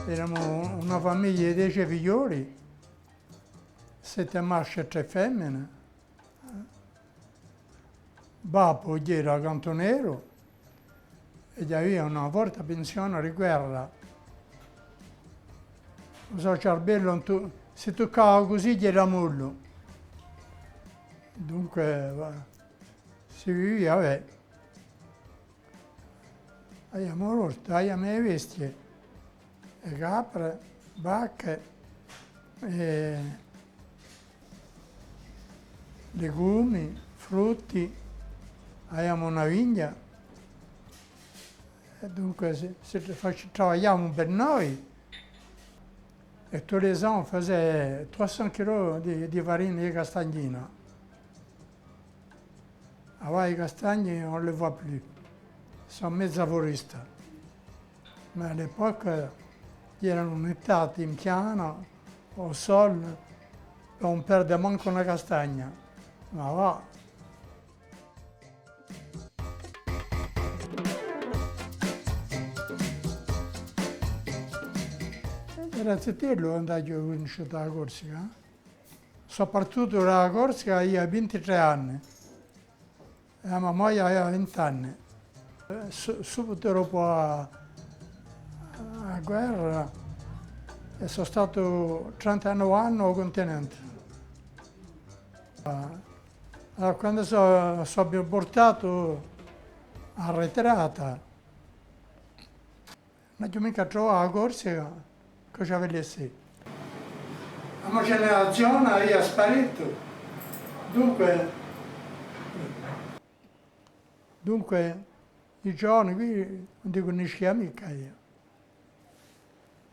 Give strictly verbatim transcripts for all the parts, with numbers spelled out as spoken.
Eramu una famiglia di dece figlioli, sette masci è trè femine. Babbu era cantuneru è avia una forte pensione di guerra. U so cerbellu, si tuccava cusì, era mollu. Dunque, va, si vivia, bè. Aviamu l'ortu, aviamu e bestie, e capre, vacche, e legumi, frutti, aviamu una vigna. È dunque si, si faci-, travagliamu per noi. È tous les ans on faisait trois cents kilos di, di farina di castagnina. Avà i castagni, on les voit plus. Sò in mezu à a furesta. Mais à l'époque, eranu nettati in piana, au sol, per ùn perde mancu una castagna. Ma avà. Era zitellu quand'aghju cunnisciutu a Corsica, eh. Sò partutu da a Corsica, avia vintitrè anni. È a mo moglia avia vint'anni. Eh, su-, subitu dopu a, a guerra, è sò statu trentanove anni à u cuntinente. Eh, allora, quandu sò, sò purtatu à a ritirata, ùn aghju micca trovu a Corsica chì ci avia lasciatu. A mo generazione avia sparitu. Dunque, dunque, i ghjovani quì ùn li cunniscia micca eiu.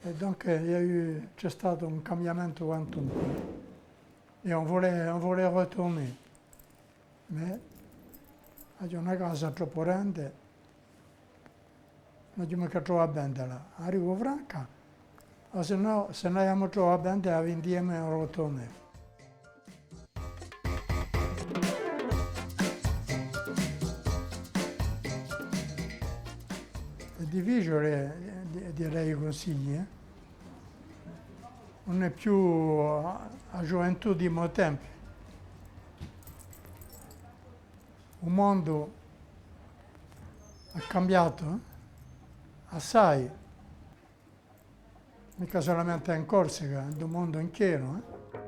È dunque, eiu, ci hè statu un cambiamentu quantunque. È ùn vulia, ùn vulia ritournà. Mais, aghju una casa troppu grande. Ùn aghju micca trovu à vendela. Arrivu franca, o sinnò, s'è ùn aviamu trovu à vendela, a vindiamu è ritournemu. Hè difficiule, eh, di, di dà i cunsigli, eh. Ùn hè più a, a ghjuventù di i mo tempi. U mondu hà cambiatu, eh? Assai. Micca solamente in Corsica, in u mondu interu, eh?